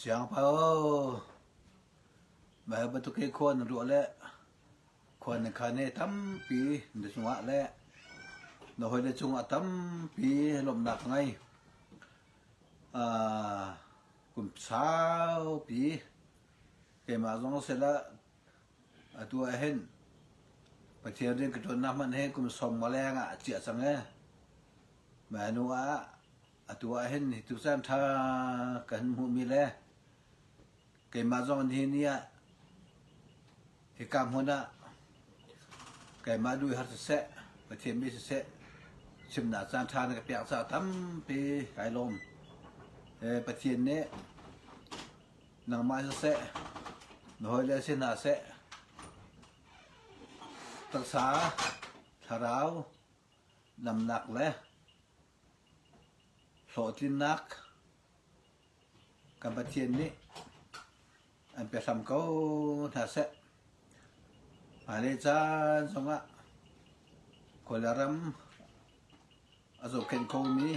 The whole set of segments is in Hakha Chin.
Siangpa aw, mah bantuk hi khua na ruah le khua na khan hi tampi na cungah le na hawile cungah tampi lawmhnak ka ngei. Kum saupi keimah zong sila atu ah hin Pathian rian ka ṭuannak hmanh hi kum 50 leng ah a ciah cang i mah hnu ah Atu ah hin hi tu caan ṭha kan hmuhmi le keimah zong nihin ni ah hika hmun ah keimah duh har siseh, Pathian mi siseh, chimnak caan ṭha na ka pek caah tampi kai lawm. Pathian nih nangmah siseh, na hawile si hna seh, taksa, thlarau, damnak le Hlawhtlinnak kan Pathian nih an pe hram ko hna seh. Hmailei caan zongah Kawlram a zohkhenh khomi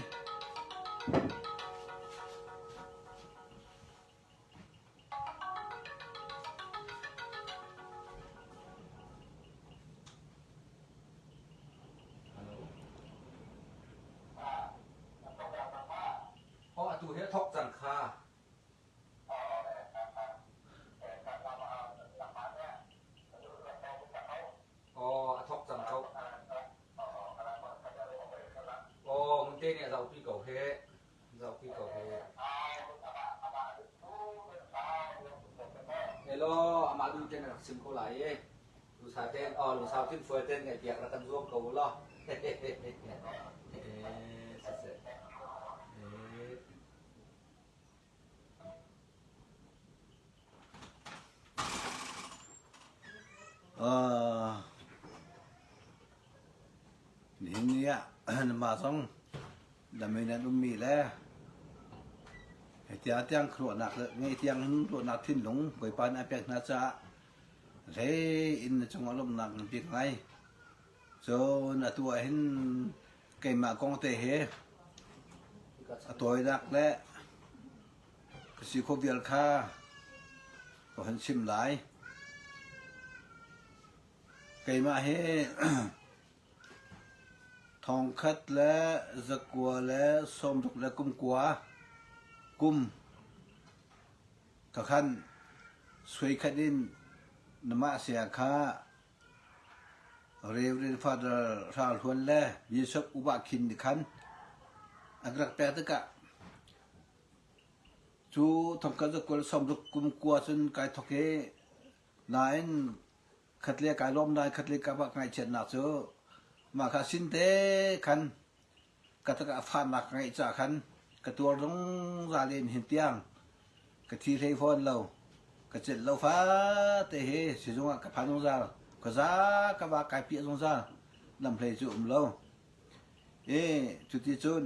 Aw atu hi a thawk cang kha. Aw a thawk cang ko. Aw Ngunte nih a zohpi ko hih. Zohpi ko hih. Hello, amah du ten rak chim ko lai i. Lungsau ten, oh lungsau tin fuai ten ngaih piak rak kan zuam ko u law. Eh, siseh. Eh. Uh, nihin ni ah mah zong dam in an ummi le hitiang tiang ruahnak le ngei tiang in ruahnak thinlung Bawipa nih a pek hna caah hlei in na cungah lawmhnak nganpi ka ngei. Cun atu ah hin keimah kong te hi a tawinak le ka si khawh vial kha ka hun chim lai. Keimah hi Thongkhat le zakua le sawmruk le kumkua kum ka khan suaikhat in namah saya kha Reverend Father Hral Huan le Bishop Uba Khin nih khan an rak pek tikah cu thongkhat zakua le sawmruk kumkua cun kai thawk i nain Khatle kai lawm lai, khatle ka bak ngaihchiatnak cu mah kha sin te khan ka tak ah fahnak ka ngeih caah khan ka tuar zungzal in hin tiang ka thi hlei fawn lo. Ka celh lo fate hi sizung ah ka phan zungzal. Ka za ka va kai piah zungzal. Lamhlei cu um lo. I cuti cun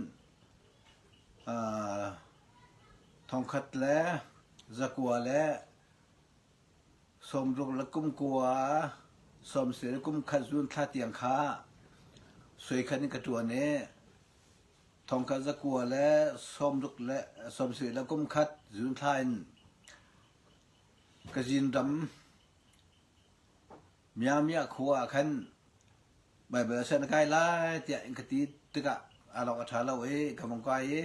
thongkhat le zakua le Sawmruk le kum kua, sawmsarih le kum khat zun thla tiang kha suaikhat in ka ṭuan i thongkhat zakua le sawmruk le sawmsarih le kum khat zun thla in Kazin ram Myanmar khua ah khan Baibal sianginn na kai lai tiah in ka ti tikah aa lawk a ṭha lo i ka vung kai i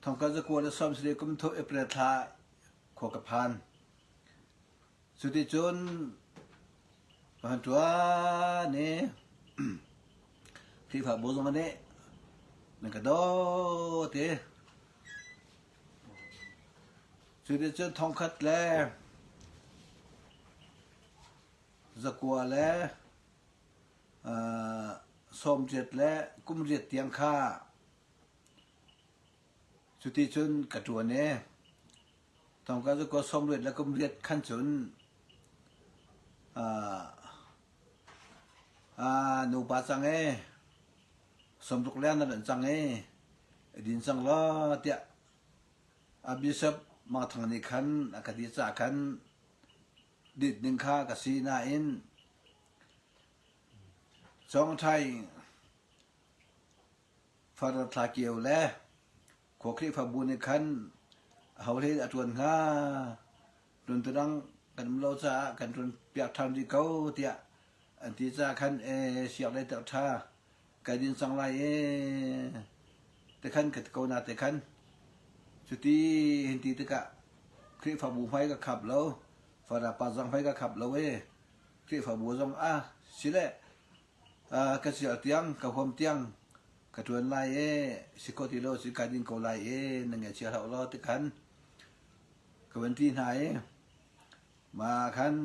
thongkhat zakua le sawmsarih kum thum April thla khua ka phan. Cuticun ka han ṭuan i Khrihfabu zong nih nan ka dawt i cuticun thongkhat le zakua le sawmriat le kumriat tiang kha cuti cun ka ṭuan i tangka zakua sawmriat le kumriat khan cun nupa cang e sawmruk leng na lanh cang e din cang law tiah a bishop Mang Thang nih khan a ka ti caah khan Dit ding kha ka si nain Cawngthai Father Thla Kio le khua Khrihfabu nih khan. Aho hlei dah a ṭuan hnga? Ṭuan tu dang kan um lo caah kan ṭuan piak ṭhan rih ko tiah an ti caah khan ee siak le ṭha kai din cang lai ee te khan ka ti ko na te khan cuti hin ti tikah Khrihfabu hmai ka khap lo Farapa zong hmai ka khap lo ee Khrihfabu zong ah sile ka chial tiang ka huam tiang ka ṭuan lai ee si kho ti lo si kai din ko lai ee na ngaihchia hlah law ti khan ka van ti hna i mah khan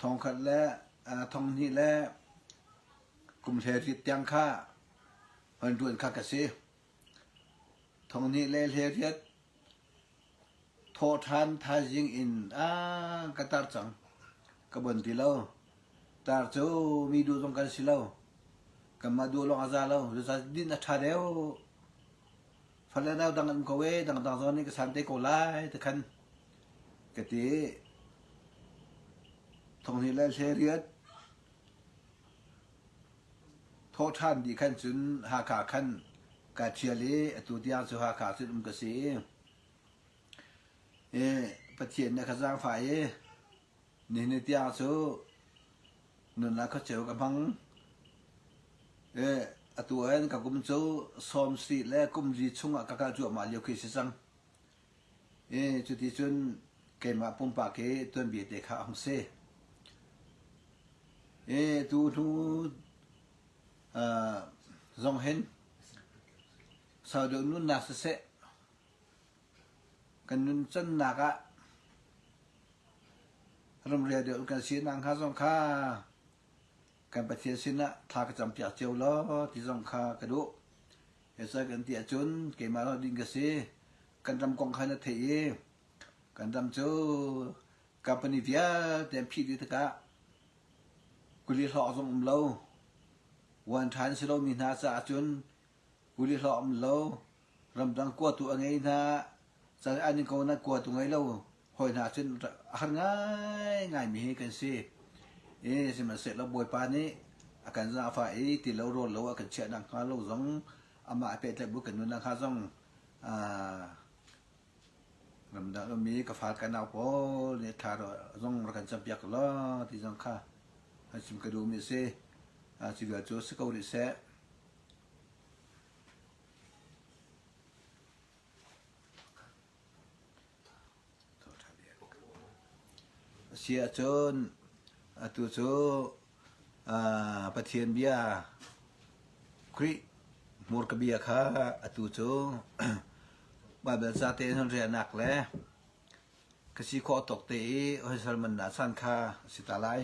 thongkhat le thonghnih le kum hlei tiang kha van ṭuan kha ka si. Thonghnih le hlei thawhṭhan thaizing in a ka tar cang. Ka bon ti lo. Tar cu mi duh zong kan si lo. Kanmah duh lawng a za lo. Zeicah din a ṭha deuh. Fale nau dang an um ko e, dangdang zong nih ka san te ko lai ti khan ka ti. Thonghnih le hlei thawhṭhan dih khan cun Hakha khan kaa ṭhial i atu tiang cu Hakha cun um ka si i Pathian nih a ka zaangfah i nihin tiang cu nunnak khuaceu ka hmang. Atu ahhin ka kum cu 70 le kum li chungah ka kal cuahmah lio khi si cang. I cuticun keimah pumpak hi tuanbia te kha a hung si. I tu hnu zong hin sau deuh nunnak siseh kan nun cannak ah ramrial deuh kan si nak hnga zong kha kan Pathian sinah thla ka campiak cio law ti zong kha ka duh. Esa kan ti ahcun keimah lawng ding ka si. Kan ram kong kha na theih i kan ram cu company vialte an phih dih tikah kuli hlawk zong um lo. Uan ṭha an si lomi hna caah cun kuli hlawk um lo. Ramdang kuatu a ngei hna. Caan an in ko na kuatu ngei lo. Hawi hna cun a har ngaingaimi hi kan si. I sihmanhsehlaw Bawipa nih a kan zaangfah i ti lo rawl lo a kan chiah nakhnga lo zong amah a pehtlaih bu kan nun nakhnga zong ramdang ummi ka fa ka nau pawl nih thla zong rak kan campiak law ti zong kha an chim ka duhmi a si. Cu vial cu si ko rih seh. A si ahcun atu cu Pathian bia Khrih hmurka bia kha atu cu Baibal ca tein hun relnak le ka si khawh tawk te i hoi salmannak caan kha a si ta lai.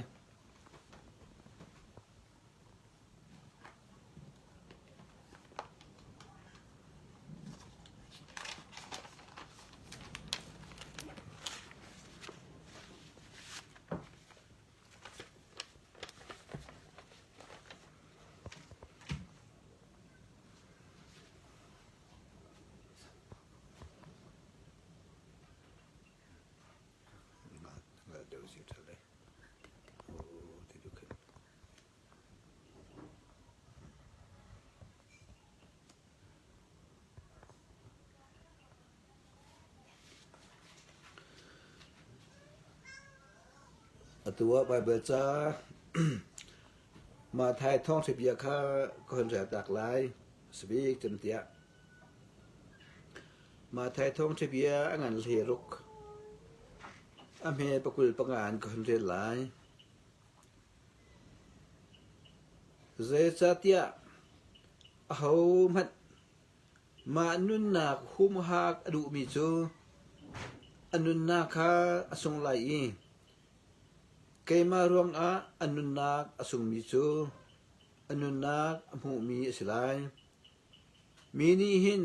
Atu ah Baibal ca Matthai thawngṭha bia kha ka hun rel tak lai. Sabik cem tiah. Matthai thawngṭha bia a ngan hle ruk. A hme pakul panga in ka hun rel lai. Zeicahtiah ahohmanh mah nunnak humhak a duhmi cu a nunnak kha a sung lai i keimah ruangah a nunnak a sungmi cu a nunnak a hmuhmi a si lai. Mi nih hin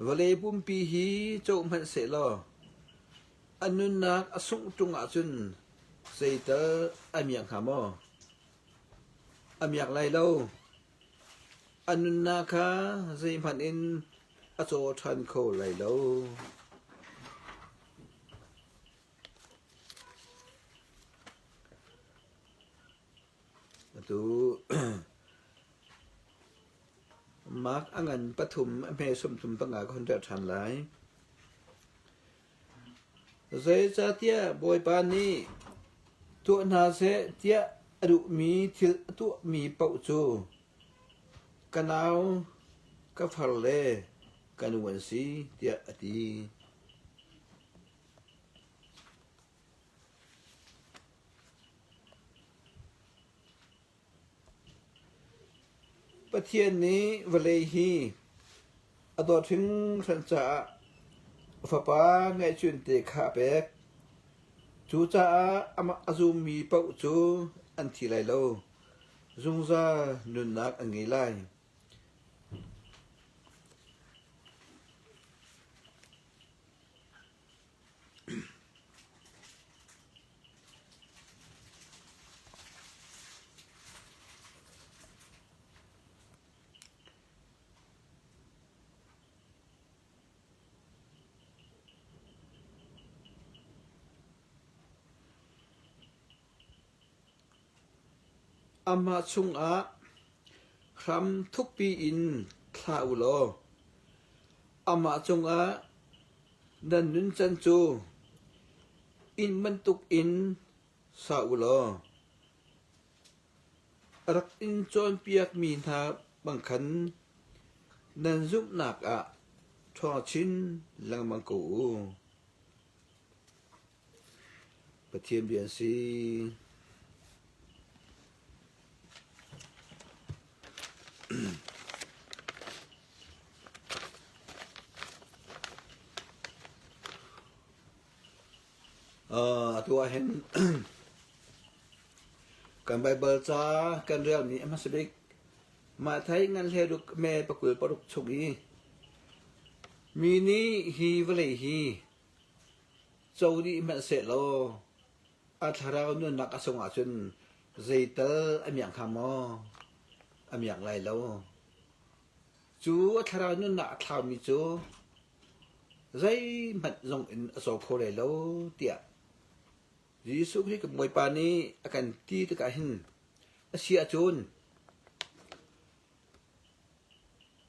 vawlei pumpi hi coh hmanh sehlaw a nunnak a sungh ṭung ahcun zeital a miak hnga maw? A miak lai lo. A nunnak kha zeihmanh in a caw ṭhan kho lai lo. Atu Mark a ngan pathum a hme 35 ka hun rel ṭhan lai. Zeicahtiah Bawipa nih tuah hna seh tiah a duhmi thil a tuahmi paoh cu ka nau, ka far le ka nu an si, tiah a ti. Pathian nih vawlei hi a dawt hringhran caah a Fapa ngeihchunte kha a pek. Cucaah amah a zummi paoh cu an thi lai lo, zungzal nunnak an ngei lai. Amah chungah hram thukpi in thla u law amah cungah nan nuncan cu inn bantukin sa u law a rak in cawnpiakmi hna bang khan nan zumhnak ah ṭhawng chin lengmang ko u. Pathian bia an si. Atu ah hin kan Baibal ca kan relmi a hmasa bik Matthai ngan hle ruk me pakul paruk chung i mi nih hi vawlei hi Co dih hmanhsehlaw a thlarau nunnak a sung ahcun zeital a miak hnga maw? A miak lai lo. Cu a thlarau nunnak a thlaumi cu zeihmanh zong in a caw kho lai lo tiah Jesuh Khrih kan Bawipa nih a kan ti tikah hin a si ahcun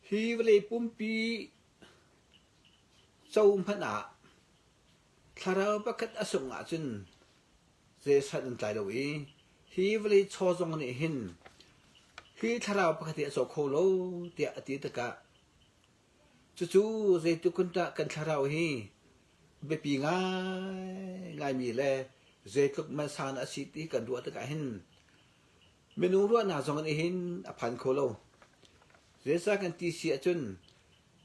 hi vawlei pumpi Co hmanh ah thlarau pakhat a sungh ahcun zei san an tlai lo i hi vawlei chaw zong nih hin hi thlarau pakhat hi a caw kho lo tiah a ti tikah cucu zeitluk in dah kan thlarau hi biapi ngaingaimi le zeitluk mansan a si ti kan ruah tikah hin minung ruahnak zong nih hin a phan kho lo. Zeicah kan ti si ahcun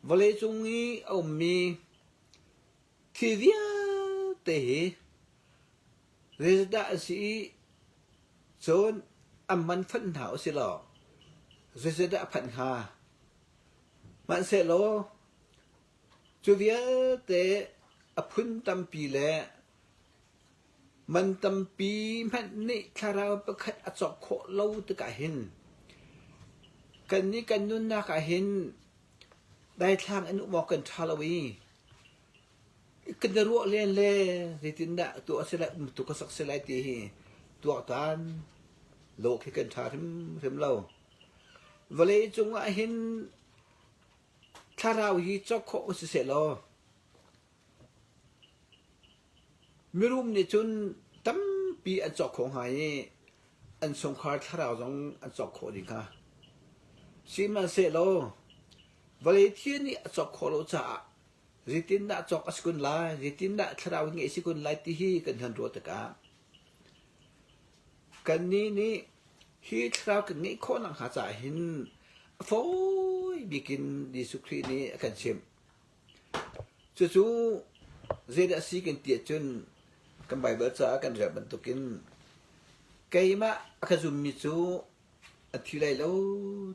Vawleicung i a ummi thil vialte hi zeizatdah an si i cun an man fanh hna usih law zeizatdah a phanh hnga? Hmanhsehlaw cu vialte a phun tampi le Man tampi hmanh nih thlarau pakhat a cawk khawh lo tikah hin kannih kan nunnak ah hin daithlang in um awk kan ṭha lo i kan i ruah len le zeitindah tuah a si lai, um tuk a sak si lai ti hi tuaktan lawh khi kan ṭha hrimhrim lo. Vawlei cungah hin thlarau hi cawk khawh u sih law Mirum nih cun tampi an cawk khawh hnga i an chungkhar thlarau zong an cawk khawh dih hnga. Sihmanhsehlaw vawlei thil nih a cawk khawh lo caah zeitindah cawk a si kun lai, zeitindah thlarau ngeih a si kun lai ti hi kan han ruah tikah kannih nih hi thlarau kan ngeih khawh nakhnga caah hin a fawi bik in Jesuh Khrih nih a kan chimh. Cucu zeidah a si kan ti ahcun kan Baibal caah kan rel bantukin keimah a ka zummi cu a thi lai lo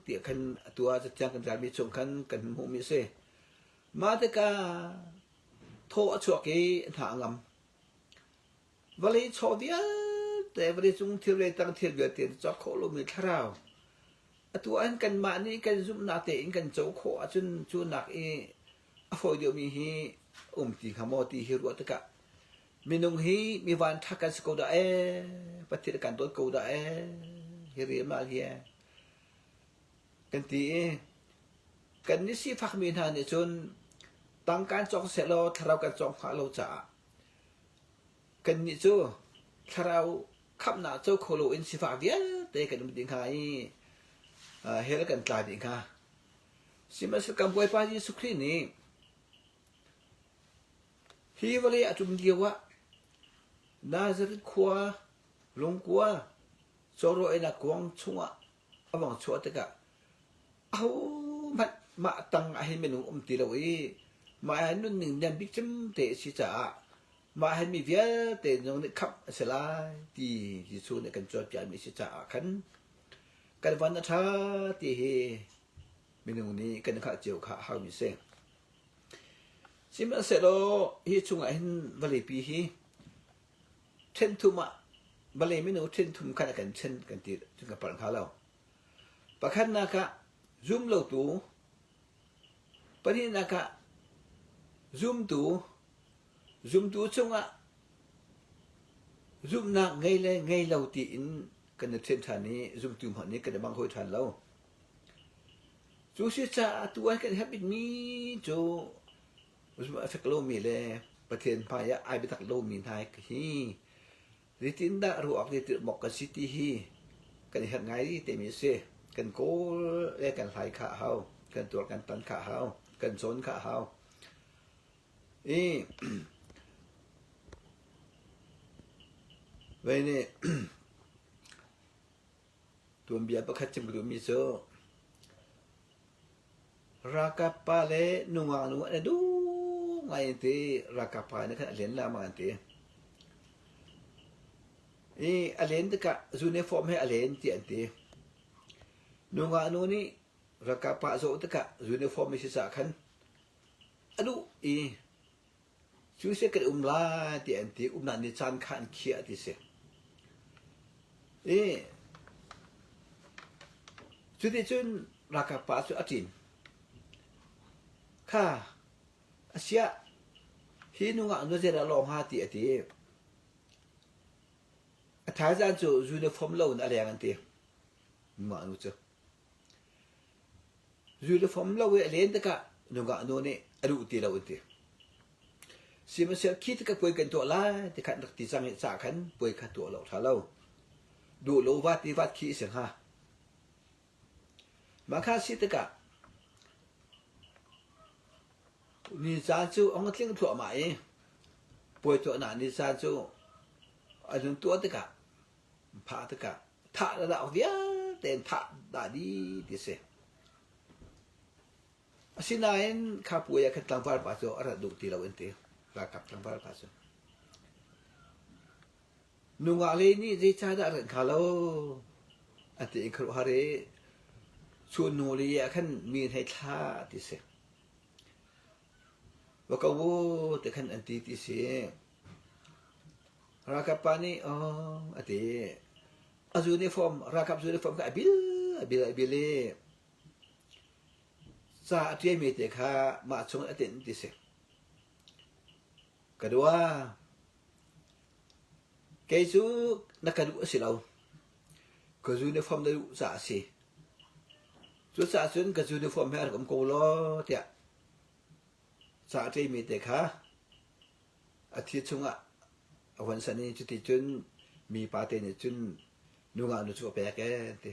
tiah khan atu ah cathiang kan relmi chung khan kan hmuhmi a si. Mah tikah thaw a chuak i a hna a ngam. Vawlei chaw vialte, vawleicung thil le tang thil vialte na cawk khawh lomi thlarau atu ahhin kanmah nih kan zumhnak tein kan co khawh ahcun cu nak i a fawi deuhmi hi um ti hnga maw ti hi ruah tikah minung hi mi vanṭha kan si ko dah ee, Pathian kan dawt ko dah ee, hi rianmal hi ee kan ti i. Kan nih sifakmi hna nih cun tangka in cawk sehlaw thlarau kan cawk hnga lo caah kannih cu thlarau khamhnak co kho loin sifak vialte kan um dih hnga i hell kan tla dih hnga. Sihmanhsehlaw kan Bawipa Jesuh Khrih nih hi vawlei a ṭum lioah Nazareth khua lungkua cawrawinak kuang chungah a vong chuah tikah ahohmanh mah tang ah hin minung um ti lo i mah hi nunning niam bik cem te a si caah mah hi mi vialte zong nih khamh a si lai ti Jesuh nih kan cawnpiakmi a si caah khan kan van a ṭha ti hi minung nih kan i hngalh cio kha a haumi a si. Sihmanhsehlaw hi chungah hin vawleipi hi ṭhen thum ah vawlei minung ṭhen thum khan a kan ṭhen kan ti cun ka palh hnga lo. Pakhatnak ah zumlotu, pahnihnak ah zumtu, zumtu cungah zumhnak ngei le ngei lo tiin kan i ṭhen ṭhan i zumtu hmanh nih kan i bang hawi ṭhan lo. Cu si caah atu ah kan herh bikmi cu zumh a fek lomi le Pathian hmai ah ai biatak lomi hna hi zeitindah ruah awk zeitin mok kan si ti hi kan i herh ngai timi a si. Kan kawl le kan hlai kha a hau, kan tuar kan tan kha a hau, kan cawn kha a hau. I vei nih tuanbia pakhat chim ka duhmi cu Ralkap pa le nungak nu an i duh ngai an ti. Ralkap pa nih khan a len lengmang an ti. I a len tikah uniform he a len tiah an ti. Nungak nu nih ralkap pa a zawh tikah uniform a si caah khan a duh i cu si kan um lai tiah an ti. Umnak ni caan kha an khiah ti si. I cuticun ralkap pa cu a ṭin. Kha a siah hi nungak nu zeidah lawng hnga ti a ti. A thaizaan cu uniform lo in a leng an ti. Nungak nu cu. Uniform lo i a len tikah nungak nu nih a duh ti lo an ti. Sihmanhsehlaw khi tikah puai kan tuah lai ti khan rak ti cang i ca khan puai kha tuah lo ṭha lo. Duh lo vat i vat khi a si hnga. Mah kha si tikah ni caan cu a hung tling thluahmah i puai tuahnak ni caan cu an hun tuah tikah phah tikah thah le dah vialte in thah dah dih ti a si. Asinain kha puai ah khan tlangval pa cu a rat duh ti lo an ti. Ralkap tlangval pa cu. Nungak le nih zeicahdah a rat hnga lo an ti in khuaruahhar i chun hnu li ah khan mi an hei thlah ti si. Va ko u ti khan an ti ti si. Ralkap pa nih aw a ti. A uniform ralkap uniform kha a bil a bil a bil i ca a ṭialmi te kha mah chung a tinh ti si. Ka dua, kei cu na ka duh a si lo. Ka uniform na duh caah a si. Cucaah cun ka uniform he rak um ko law tiah ca a ṭialmi te kha A thi chungah a von san i cuticun mipa te nih cun nungak nu cu a pek ee an ti.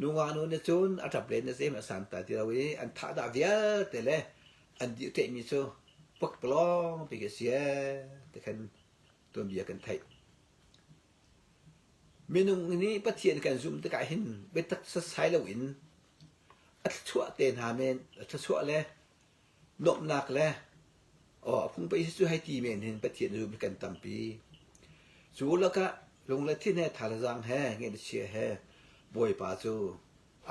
Nungak nu nih cun a ṭap len i zeihmanh a santlai ti lo i an thah dah vialte le an dih ṭehmi cu pakpalawng pi khi a si ee ti khan tuanbia kan theih. Minung nih Pathian kan zumh tikah hin biatak setsai loin a thluachuah te hna men a thluachuah le Nuamhnak le aw a phung pei cu hei ti men hin Pathian zum hi kan tampi. Cu lakah lung le thin he tha le zaang he ngeih le chia he Bawipa cu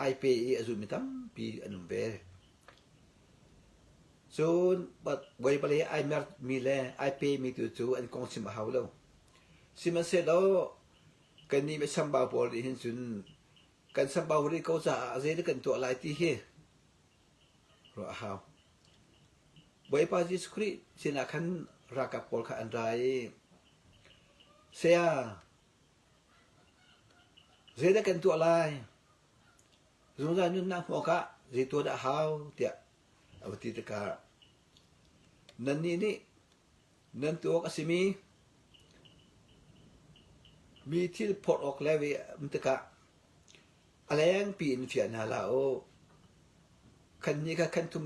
ai pe i a zummi tampi an um ve. Cun Bawipa lei ai mermi le ai pemi tu cu an kong chim a hau lo. Sihmanhsehlaw kannih michambau pawl nih hin cun kan chambau rih ko caah zeidah kan tuah lai ti hi ruah a hau. Bawipa Jesuh Khrih sinah khan ralkap pawl kha an ra i, Saya, zeidah kan tuah lai? Zungzal nunnak hmuh awkah Zei tuah dah hau tiah a va ti tikah nannih nih nan tuah awk a simi mi thil phorh awk le ve um tikah a lengpi in fial hna hlah u. Khan hnih kha khan thum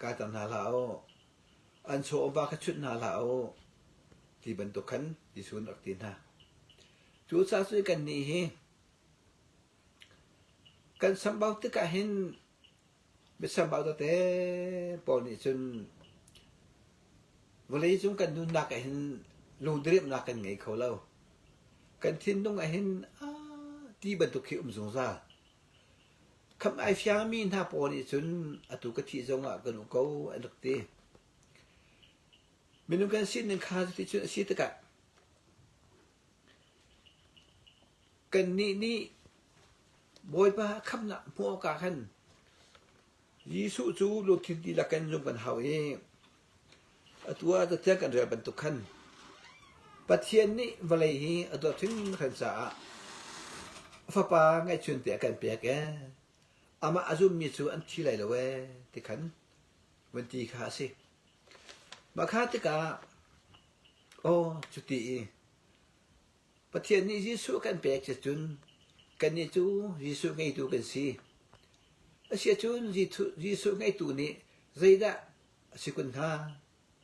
kaiter hna hlah u. An chaw va kha chut hna hlah u ti bantuk khan Jesuh nih a rak ti hna. Cucaah cun kannih hi kan chambau tikah hin biachambau tete pawl nih cun vawleicung kan nunnak ah hin lungdiriamhnak kan ngei kho lo. Kan thinlung ah hin aa ti bantuk khi um zungzal. Khamh ai fiangmi hna pawl nih cun atu ka thih zongah kan um ko an rak ti. Minung kan sining kha cuticun a si tikah kannih nih Bawipa khamhnak hmuh awkah khan Jesuh cu lungthin dihlak in zumh kan hau i atu ah cathiang kan rel bantuk khan Pathian nih vawlei hi a dawt hringhran caah a Fapa ngaihchunte a kan pek ee. Amah a zummi cu an thi lai lo ee ti khan vun ti kha a si. Mah kha tikah aw cuti i Pathian nih Jesuh kan pek cun kannih cu Jesuh ngeitu kan si. Asiahcun Jesuh ngeitu nih zeidah a si kun hnga?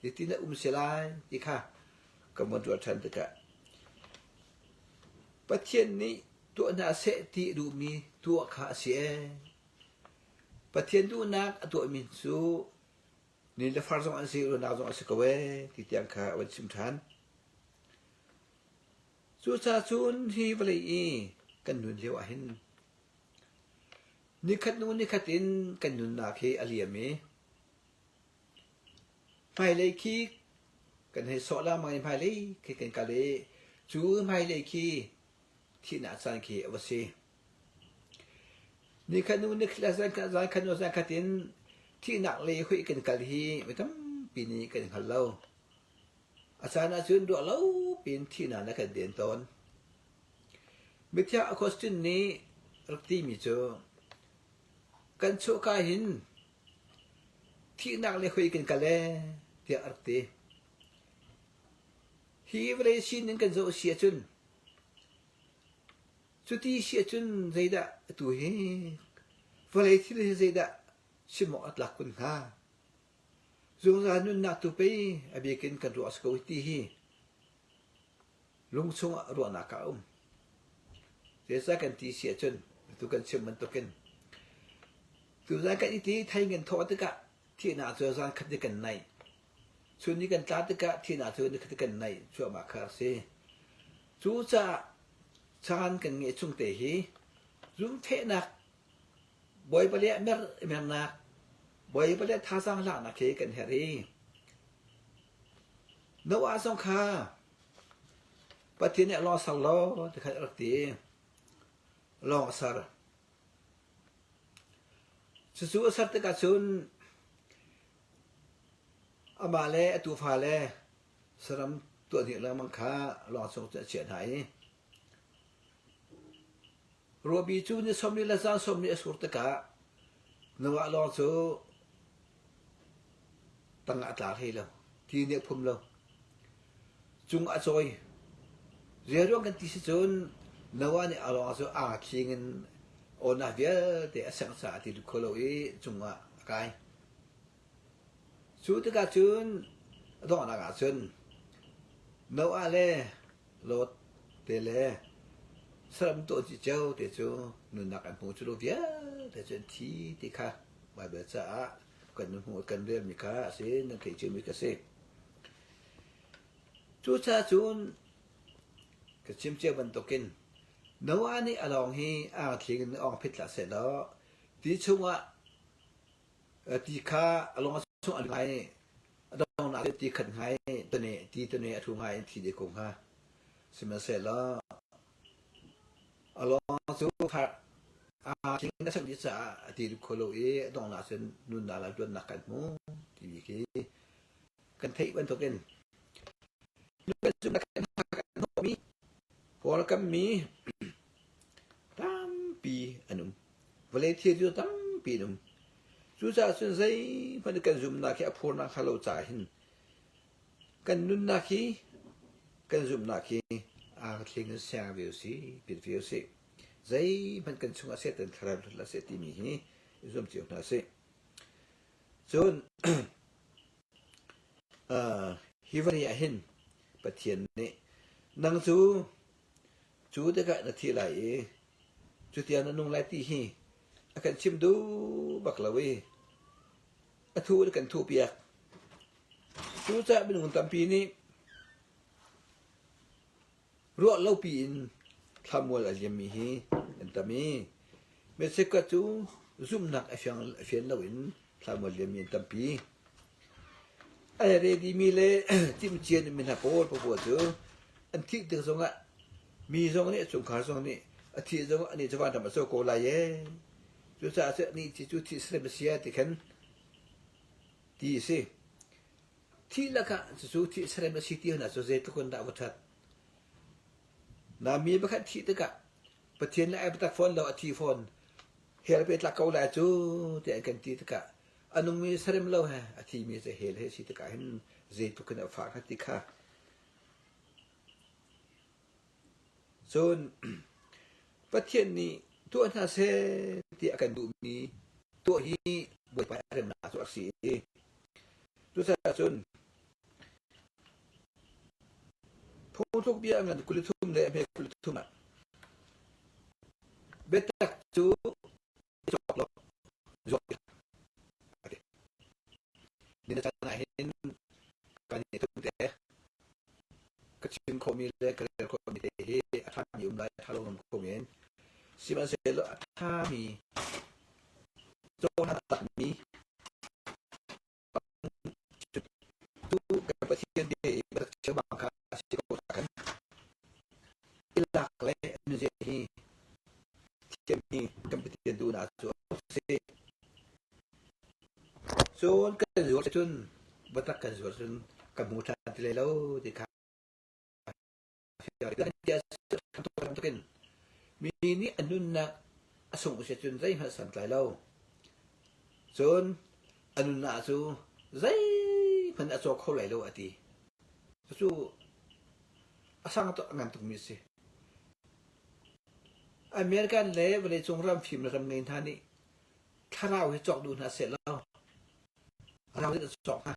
Zeitin dah um si lai ti kha kan von ruah ṭhan tikah Pathian nih tuah hna seh ti a duhmi tuah kha a si ee. Pathian duhnak a tuahmi cu ni le far zong an si, ruahnak zong a si ko ee ti tiang kha a van chim ṭhan. Cucaah cun hi vawlei i kan nun lio ahhin nikhat hnu nikhat in kan nunnak hi a liam i hmailei khi kan hei sawh lengmang i hmailei khi kan kal i cu hmailei khi thihnak caan khi a va si. Nikhat hnu nikhat le zankhat hnu zankhat in thihnak lei hoih kan kal hi mi tampi nih kan hngal lo. A caan ahcun ruah lo piin thihnak na kan den tawn. Mithiang Augustine nih rak timi cu kan chuahka hin thihnak le hoi kan kal ee tiah a rak ti. Hi vawlei sining kan zoh si ahcun cuti si ahcun zeidah atu hi vawlei thil hi zeidah chim awk a tlak kun hnga? Zungzal nunnak tu pei a bik in kan ruah a si ko ti hi lungchung ah ruahnak ah a um. Zeicah kan ti si ahcun atu kan chim bantukin tuzan kan i ti thei kan thawh tikah thihnak cu zan khat ni kan naih. Chun ni kan tla tikah thihnak cu ni khat kan naih cuahmah kha a si. Cucaah caan kan ngeih chung te hi zumhfehnak Bawipa le mer mernak, Bawipa le thazaang laknak hi kan herh i Noah zong kha Pathian nih lawng ser law ti kha a rak ti. Lawng a ser. Cucu a ser tikah cun amah le a tufa le saram tuah hnik lengmang kha lawng chung cu a chiah hna i Ruahpi cu ni sawmli le zan sawmli a sur tikah Noah lawng cu tangah a tla hlei lo, ti nih a phum lo. Cung a cawi. Zeiruang kan ti si cun Noah nih a lawng cu aa khing in awnak vialte a sengh caah ti lut kho lo i cungah a kai. Cu tikah cun a donghnak ah cun Noah le Lot te le saram tuah dih cio te cu nunnak an hmu cu lo vialte cu an thi ti kha Baibal caah kan hmuh kan relmi kha a si nan theih ciomi ka si. Cucaah cun ka chim cia bantukin Noah nih a lawng hi aa thling in awng phit hlah sehlaw ti chungah ti kha a lawng chung a ngai A donghnak cu ti khat hnga i tane ti tane a thu hnga in thi dih ko hnga. Sihmanhsehlaw a lawng cu aa thing a chanh dih caah a ti kho lo i a donghnak cun nunnak le luatnak kan hmu timi khi kan theih bantukin kan hnawhmi Kawlram mi tampi an um. Vawlei thil cu tampi an um. Cucaah cun zeihmanh kan zumhnak hi a phurnak hnga lo caah hin kan nunnak hi kan zumhnak hi aa thling in siang ve usih, pit ve usih. Zeihmanh kan chungah Satan thlarau lut hlah seh timi hi i zuam cio hna usih. Cun hi vawlei ah hin Pathian nih nang cu cu tikah na thi lai i cutiang na nung lai ti hi a kan chim duh bak lo i a thu in kan thuhpiak. Cucaah minung tampi nih Ruah lopi in thlamual a liammi hi an tam i Mexico cu zumhnak a fian loin thlamual liammi an tampi. A redimi le timhcia mi hna pawl paoh cu an thih tik zongah mi zong nih chungkhar zong nih a thih zong anih cu vanram a co ko lai ee. Cucaah cu anih cu thih serem a si ti khan ti a si. Thih lakah cucu thih serem a si ti hna cu zeitluk in dah va ṭhat. Na mi pakhat thih tikah Pathian le ai biatak fawn lo a thi fawn. Hell pe tlak ko lai cu tiah an kan ti tikah a nungmi serem lo he a thimi cu hell he si tikah hin zeitluk in a fah kha ti kha. Cun Pathian nih tuah hna seh ti a kan duhmi tuah hi Bawipa a remnak cu a si i cucaah cun phungthluk bia a ngan 23 le a hme 23 ah biatak cu cawk lo zuak Ni na caan ah hin kan i tum te ka chim khawhmi le ka rel khawhmi te hi a ṭhami um lai a ṭha lo ngam kho men. Sihmanhsehlaw a ṭhami cawn a takmi tu kan Pathian bia i biatak cheubang kha a si ko ta kan i lak le nunzia hi thiammi kan Pathian duhnak cu a si. Cun kan zuar cun biatak kan zuar cun kan hmu ṭhan ti lai lo ti kha mi nih a nunnak a sungh si cun zeihmanh santlai lo. Cun a nunnak cu zeihmanh a caw kho lai lo a ti. Cucu a sang tuk a ngan tukmi a si. American le vawleicung ram fim le ram ngei hna nih thlarau hi cawk duh hna seh law rau in a cawk hnga.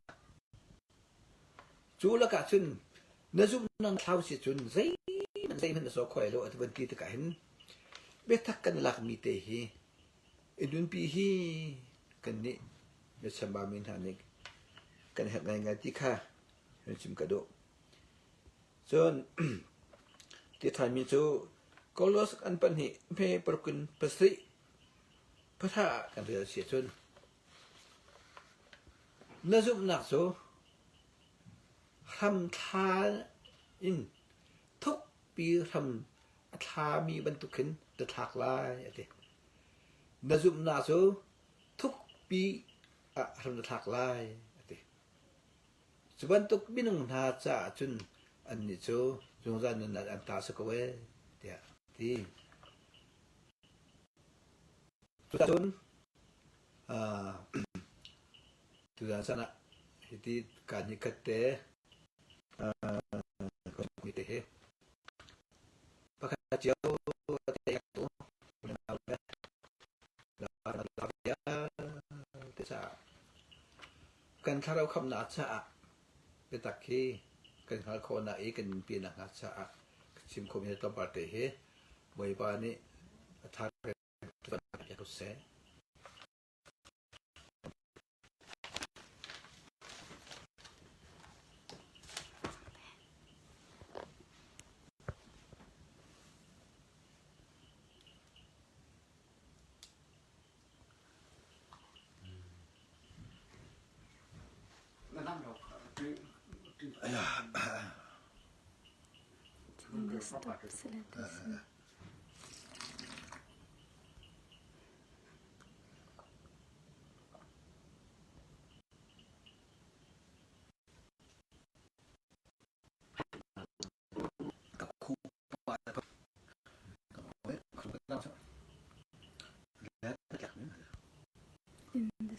Cu lakah cun na zumhnak thlau si cun zeihmanh zeihmanh na caw kho lai lo a ti van ti tikah hin biatak kan lakmi te hi i nunpi hi kan nih biachambau mi hna nih kan herh ngaingai ti kha hun chim ka duh. Cun ti ṭhanmi cu Kolos an pahnih hme paruk in pasarih pahra ah kan rel si ahcun na zumhnak cu hramthla in thukpi hram a thlami bantuk khin na thlak lai a ti. Na zumhnak cu thukpi ah hram na thlak lai a ti. Cu bantuk minung hna caah cun annih cu zungzal nunnak an ta si ko ee tiah a ti. Cuticun tuzaan caan ah hiti kaan hi khat te te hi pakhat cio te tu te caah kan thlarau khamnak caah biatak hi kan hngalh khawhnak i kan nunpi nakhnga caah chim khawhmi tlawmpal te hi Bawipa nih a ṭha ko seh.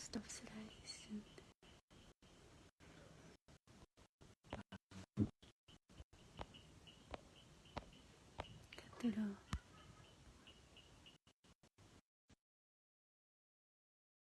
Stop si lai sin. Ka ti lo.